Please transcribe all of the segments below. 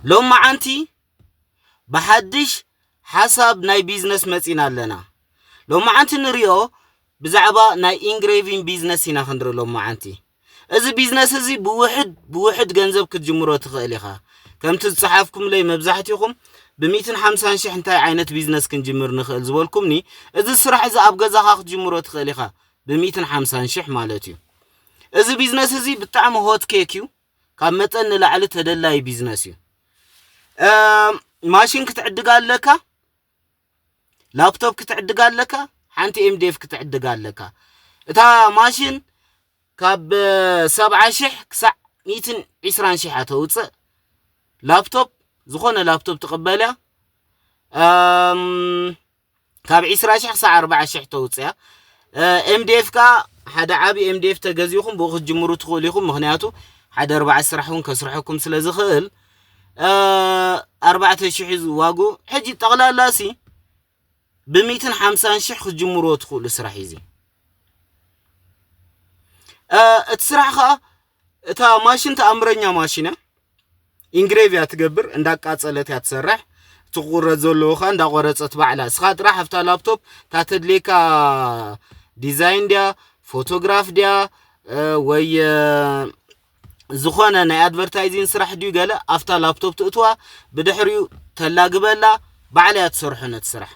ሎማዓንቲ ብሓድሽ ሓሳብ ናይ ቢዝነስ መጺና ኣለና። ሎማዓንቲ ንሪኦ ብዛዕባ ናይ ኢንግሬቪን ቢዝነስ ኢና ክንርኢ ሎማዓንቲ። እዚ ቢዝነስ እዚ ብውሕድ ብውሕድ ገንዘብ ክትጅምሮ ትኽእል ኢኻ። ከምቲ ዝጸሓፍኩምለይ መብዛሕትኹም ብሚእትን ሓምሳን ሽሕ እንታይ ዓይነት ቢዝነስ ክንጅምር ንኽእል ዝበልኩምኒ፣ እዚ ስራሕ እዚ ኣብ ገዛኻ ክትጅምሮ ትኽእል ኢኻ። ብሚእትን ሓምሳን ሽሕ ማለት እዩ። እዚ ቢዝነስ እዚ ብጣዕሚ ሆት ኬክ እዩ። ካብ መጠን ንላዕሊ ተደላይ ቢዝነስ እዩ። ማሽን ክትዕድግ ኣለካ፣ ላፕቶፕ ክትዕድግ ኣለካ፣ ሓንቲ ኤምዲኤፍ ክትዕድግ ኣለካ። እታ ማሽን ካብ ሰብዓ ሽሕ ክሳዕ ሚእትን ዕስራን ሽሕ ተውፅእ። ላፕቶፕ፣ ዝኾነ ላፕቶፕ ትቕበል እያ። ካብ ዕስራ ሽሕ ክሳዕ ኣርብዓ ሽሕ ተውፅያ። ኤምዲኤፍ ከዓ ሓደ ዓብዪ ኤምዲኤፍ ተገዚኹም ብኡ ክትጅምሩ ትኽእሉ ኢኹም። ምኽንያቱ ሓደ ኣርባዕተ ስራሕ እውን ከስርሐኩም ስለ ዝኽእል ኣርባዕተ ሽሕ እዩ ዋግኡ። ሕጂ ጠቕላላ ሲ ብሚእትን ሓምሳን ሽሕ ክትጅምርዎ ትኽእሉ ስራሕ እዩ እዚ። እቲ ስራሕ ከዓ እታ ማሽን ተኣምረኛ ማሽን እያ። ኢንግሬቭ እያ ትገብር፣ እንዳቃጸለት እያ ትሰርሕ። እቲ ክቑረጽ ዘለዎ ኸኣ እንዳቖረጸት ባዕላ። እስኻ ጥራሕ ኣብታ ላፕቶፕ እታ ተድልየካ ዲዛይን ድያ፣ ፎቶግራፍ ድያ፣ ወይ ዝኾነ ናይ ኣድቨርታይዚንግ ስራሕ ድዩ ገለ ኣብታ ላፕቶፕ ትእትዋ፣ ብድሕሪኡ ተላግበላ፣ ባዕላ እያ ትሰርሖ ነቲ ስራሕ።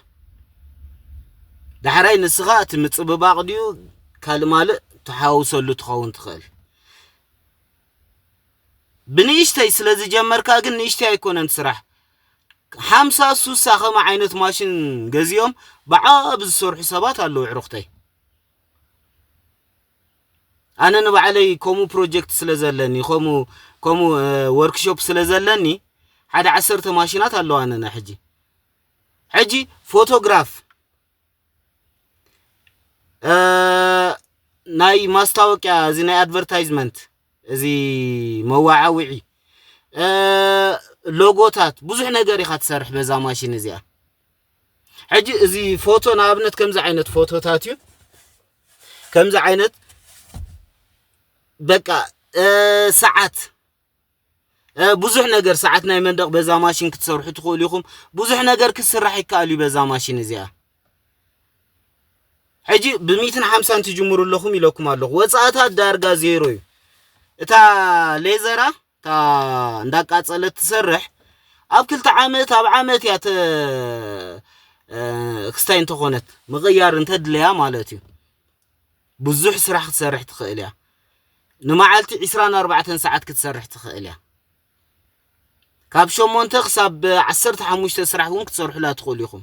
ዳሕራይ ንስኻ እቲ ምጽብባቕ ድዩ ካልእ ማልእ ትሓውሰሉ ትኸውን ትኽእል። ብንእሽተይ ስለ ዝጀመርካ ግን ንእሽተይ ኣይኮነን ስራሕ። ሓምሳ ሱሳ ከመ ዓይነት ማሽን ገዚኦም ብዓብ ዝሰርሑ ሰባት ኣለዉ ዕሩኽተይ። ኣነ ንባዕለይ ከምኡ ፕሮጀክት ስለ ዘለኒ፣ ከምኡ፣ ከምኡ፣ እ፣ ወርክሾፕ ስለ ዘለኒ፣ ሓደ ዓሰርተ ማሽናት ኣለዋንና ሕጂ። ሕጂ ፎቶግራፍ፣ እ፣ ናይ ማስታወቅያ፣ እዚ ናይ ኣድቨርታይዝመንት፣ እዚ መዋዓውዒ፣ እ፣ ሎጎታት፣ ብዙሕ ነገር ኢኻ ትሰርሕ በዛ ማሽን እዚኣ። ሕጂ እዚ ፎቶ ንኣብነት ከምዚ ዓይነት ፎቶታት እዩ። ከምዚ ዓይነት በቃ፣ እ፣ ሰዓት፣ እ፣ ብዙሕ ነገር፣ ሰዓት ናይ መንደቕ በዛ ማሽን ክትሰርሑ ትኽእሉ ኢኹም። ብዙሕ ነገር ክስራሕ ይከኣል እዩ በዛ ማሽን እዚኣ። ሕጂ ብሚእትን ሓምሳን ትጅምሩ ኣለኹም ኢለኩም ኣለኹ። ወጻእታት ዳርጋ ዜሮ እዩ። እታ ሌዘራ፣ እታ እንዳቃጸለት ትሰርሕ፣ ኣብ ክልተ ዓመት፣ ኣብ ዓመት እያ ተ-፣ እ፣ ክስታይ እንተኾነት፣ ምቕያር እንተድለያ ማለት እዩ። ብዙሕ ስራሕ ክትሰርሕ ትኽእል እያ። ንመዓልቲ ዕስራን ኣርባዕተን ሰዓት ክትሰርሕ ትኽእል እያ። ካብ ሸሞንተ ክሳብ ዓሰርተ ሓሙሽተ ስራሕ እውን ክትሰርሑላ ትኽእሉ ኢኹም።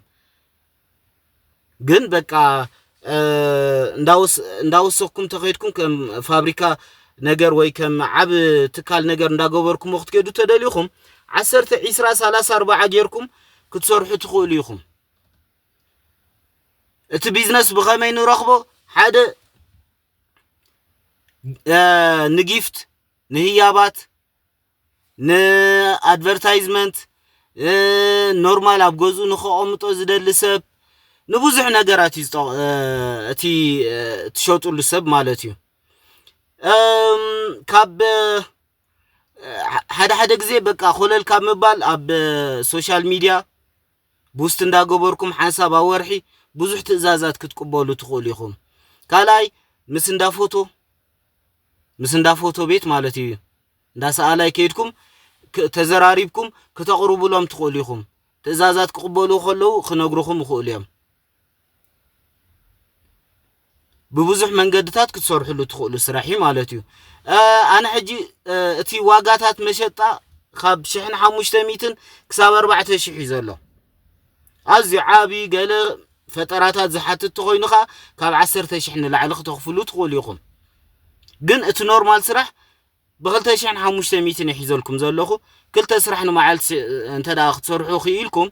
ግን በቃ፣ እ፣ እንዳወስ-፣ እንዳወሰኽኩም ተኸይድኩም ከም ፋብሪካ ነገር ወይ ከም ዓብ ትካል ነገር እንዳገበርኩሞ ክትከዱ ተደሊኹም፣ ዓሰርተ፣ ዕስራ፣ ሰላሳ፣ ኣርባዓ ጌርኩም ክትሰርሑ ትኽእሉ ኢኹም። እቲ ቢዝነስ ብኸመይ ንረኽቦ? ሓደ፣ እ፣ ንጊፍት፣ ንህያባት፣ ንኣድቨርታይዝመንት፣ እ፣ ኖርማል ኣብ ገዝኡ ንኸቐምጦ ዝደሊ ሰብ፣ ንብዙሕ ነገራት እዩ ዝጠቕ-፣ እ፣ እቲ፣ እ፣ ትሸጡሉ ሰብ ማለት እዩ። እም፣ ካብ፣ እ፣ ሓደ ሓደ ግዜ በቃ ኮለል ካብ ምባል ኣብ፣ እ፣ ሶሻል ሚድያ ቡስት እንዳገበርኩም ሓንሳብ ኣብ ወርሒ ብዙሕ ትእዛዛት ክትቅበሉ ትኽእሉ ኢኹም። ካልኣይ፣ ምስ እንዳ ፎቶ፣ ምስ እንዳ ፎቶ ቤት ማለት እዩ። እንዳ ሰኣላይ ከይድኩም ክ-፣ ተዘራሪብኩም ክተቕርቡሎም ትኽእሉ ኢኹም። ትእዛዛት ክቕበሉ ከለዉ ክነግሩኹም ይኽእሉ እዮም። ብብዙሕ መንገድታት ክትሰርሕሉ ትኽእሉ ስራሕ እዩ ማለት እዩ። እ፣ ኣነ ሕጂ፣ እ፣ እቲ ዋጋታት መሸጣ ካብ ሽሕን ሓሙሽተ ሚእትን ክሳብ ኣርባዕተ ሽሕ እዩ ዘሎ። ኣዝዩ ዓቢ ገለ ፈጠራታት ዝሓትት ተኾይኑ ኸኣ ካብ ዓሰርተ ሽሕ ንላዕሊ ክተኽፍሉ ትኽእሉ ኢኹም። ግን እቲ ኖርማል ስራሕ ብኽልተ ሽሕን ሓሙሽተ ሚእትን እየ ሒዘልኩም ዘለኹ። ክልተ ስራሕ ንመዓልቲ ሲ-፣ እንተ ደኣ ክትሰርሑ ክኢልኩም፣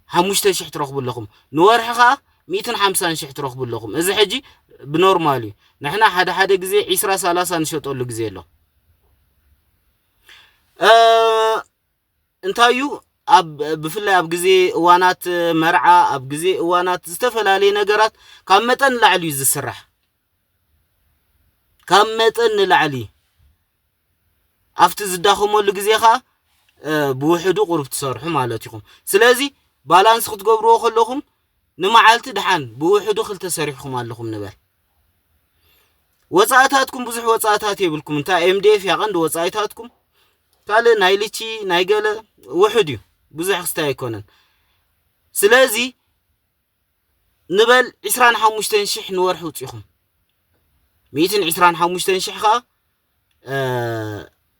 ሓሙሽተ ሽሕ ትረኽቡ ኣለኹም። ንወርሒ ኸኣ ሚእትን ሓምሳን ሽሕ ትረኽቡ ኣለኹም። እዚ ሕጂ ብኖርማል እዩ። ንሕና ሓደ ሓደ ግዜ ዒስራ ሰላሳ ንሸጠሉ ግዜ ኣሎ። እ፣ እንታይ እዩ፣ ኣብ፣ ብፍላይ ኣብ ግዜ እዋናት መርዓ፣ ኣብ ግዜ እዋናት ዝተፈላለየ ነገራት ካብ መጠን ንላዕሊ እዩ ዝስራሕ። ካብ መጠን ንላዕሊ። ኣብቲ ዝዳኸመሉ ግዜ ኸኣ ብውሕዱ ቁሩብ ትሰርሑ ማለት ኢኹም። ስለዚ ባላንስ ክትገብርዎ ከለኹም ንመዓልቲ ደሓን ብውሕዱ ክልተ ሰሪሕኹም ኣለኹም ንበል። ወፃእታትኩም ብዙሕ ወፃእታት የብልኩም። እንታይ ኤምዲኤፍ ያቐንዲ ወፃኢታትኩም ካልእ ናይ ልቺ ናይ ገለ ውሕድ እዩ፣ ብዙሕ ክስታይ ኣይኮነን። ስለዚ ንበል ዕስራን ሓሙሽተን ሽሕ ንወርሒ ውፂኹም፣ ሚእትን ዕስራን ሓሙሽተን ሽሕ ከዓ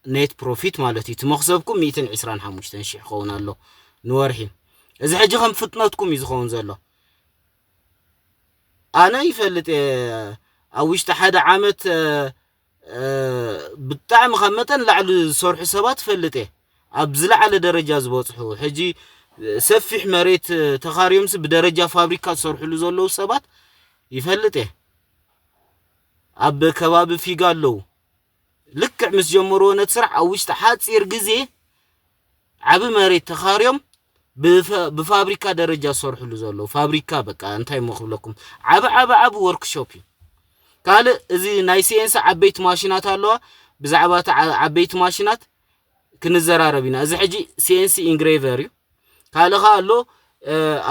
ኔት ፕሮፊት ማለት እዩ። እቲ መኽሰብኩም ሚእትን ዕስራን ሓሙሽተን ሽሕ ክኸውን ኣሎ ንወርሒ። እዚ ሕጂ ከም ፍጥነትኩም እዩ ዝኸውን ዘሎ። ኣነ ይፈልጥ እየ፣ ኣብ ውሽጢ ሓደ ዓመት ብጣዕሚ ካብ መጠን ላዕሊ ዝሰርሑ ሰባት ይፈልጥ እየ፣ ኣብ ዝለዓለ ደረጃ ዝበፅሑ። ሕጂ ሰፊሕ መሬት ተኻርዮምሲ ብደረጃ ፋብሪካ ዝሰርሕሉ ዘለዉ ሰባት ይፈልጥ እየ። ኣብ ከባቢ ፊጋ ኣለዉ። ልክዕ ምስ ጀመርዎ ነቲ ስራሕ ኣብ ውሽጢ ሓፂር ግዜ ዓቢ መሬት ተኻርዮም ብፋብሪካ ደረጃ ዝሰርሕሉ ዘለዉ። ፋብሪካ በቃ እንታይ እሞ ክብለኩም፣ ዓቢ ዓቢ ዓቢ ወርክሾፕ እዩ። ካልእ እዚ ናይ ሲኤንሲ ዓበይቲ ማሽናት ኣለዋ። ብዛዕባ ዓበይቲ ማሽናት ክንዘራረብ ኢና። እዚ ሕጂ ሲኤንሲ ኢንግሬቨር እዩ። ካልእ ኸዓ ኣሎ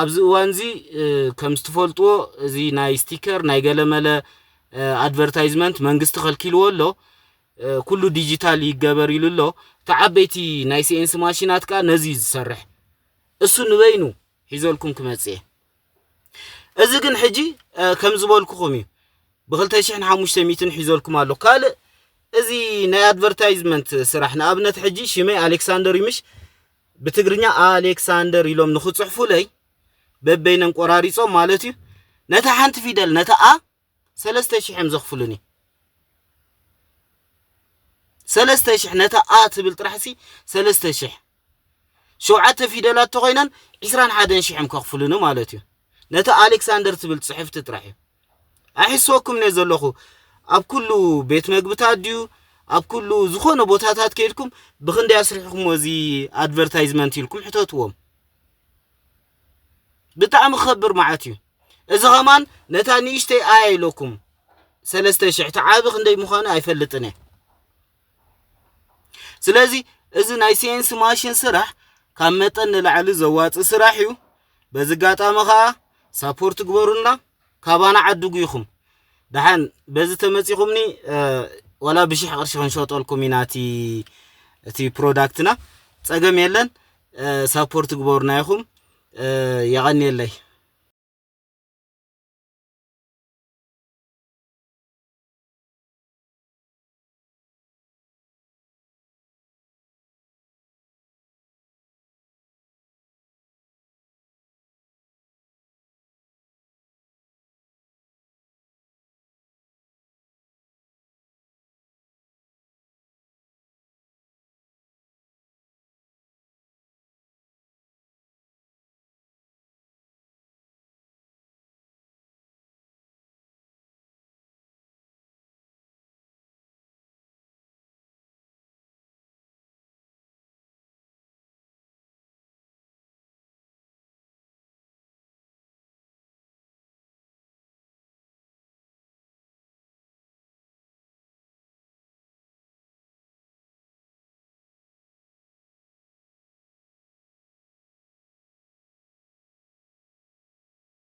ኣብዚ እዋን እዚ ከም ዝትፈልጥዎ እዚ ናይ ስቲከር ናይ ገለመለ ኣድቨርታይዝመንት መንግስቲ ከልኪልዎ ኣሎ። ኩሉ ዲጂታል ይገበር ኢሉ ኣሎ። እቲ ዓበይቲ ናይ ሲኤንሲ ማሽናት ከዓ ነዚ እዩ ዝሰርሕ። እሱ ንበይኑ ሒዘልኩም ክመፅእ እየ። እዚ ግን ሕጂ ከም ዝበልኩኹም እዩ፣ ብ ክልተ ሽሕን ሓሙሽተ ሚእትን ሒዘልኩም ኣሎ። ካልእ እዚ ናይ ኣድቨርታይዝመንት ስራሕ፣ ንኣብነት ሕጂ ሽመይ ኣሌክሳንደር ይምሽ ብትግርኛ ኣሌክሳንደር ኢሎም ንክፅሕፉለይ በበይነን ቆራሪፆም ማለት እዩ። ነታ ሓንቲ ፊደል ነታ ኣ ሰለስተ ሽሕ እዮም ዘኽፍሉኒ። ሰለስተ ሽሕ ነታ ኣ ትብል ጥራሕ ሲ ሰለስተ ሽሕ፣ ሸውዓተ ፊደላት ተኾይነን ዕስራን ሓደን ሽሕ እዮም ከኽፍሉኒ ማለት እዩ። ነታ ኣሌክሳንደር ትብል ፅሕፍቲ ጥራሕ እዩ። ኣሕስወኩም እየ ዘለኹ። ኣብ ኩሉ ቤት መግብታት ድዩ ኣብ ኩሉ ዝኾነ ቦታታት ከይድኩም ብኽንደይ ኣስሪሕኩምዎ እዚ ኣድቨርታይዝመንት ኢልኩም ሕተትዎም። ብጣዕሚ ክኸብር መዓት እዩ። እዚ ኸማን ነታ ንእሽተይ ኣያ ኢለኩም ሰለስተ ሽሕ፣ እቲ ዓቢ ክንደይ ምዃኑ ኣይፈልጥን እየ። ስለዚ እዚ ናይ ሲኤንሲ ማሽን ስራሕ ካብ መጠን ንላዕሊ ዘዋፅእ ስራሕ እዩ። በዚ ኣጋጣሚ ኸዓ ሳፖርት ግበሩና፣ ካባና ዓድጉ ኢኹም። ደሓን በዚ ተመፂኹምኒ ዋላ ብሽሕ ቅርሺ ክንሸጠልኩም ኢና እቲ እቲ ፕሮዳክትና፣ ፀገም የለን። ሳፖርት ግበሩና ኢኹም። የቐንየለይ።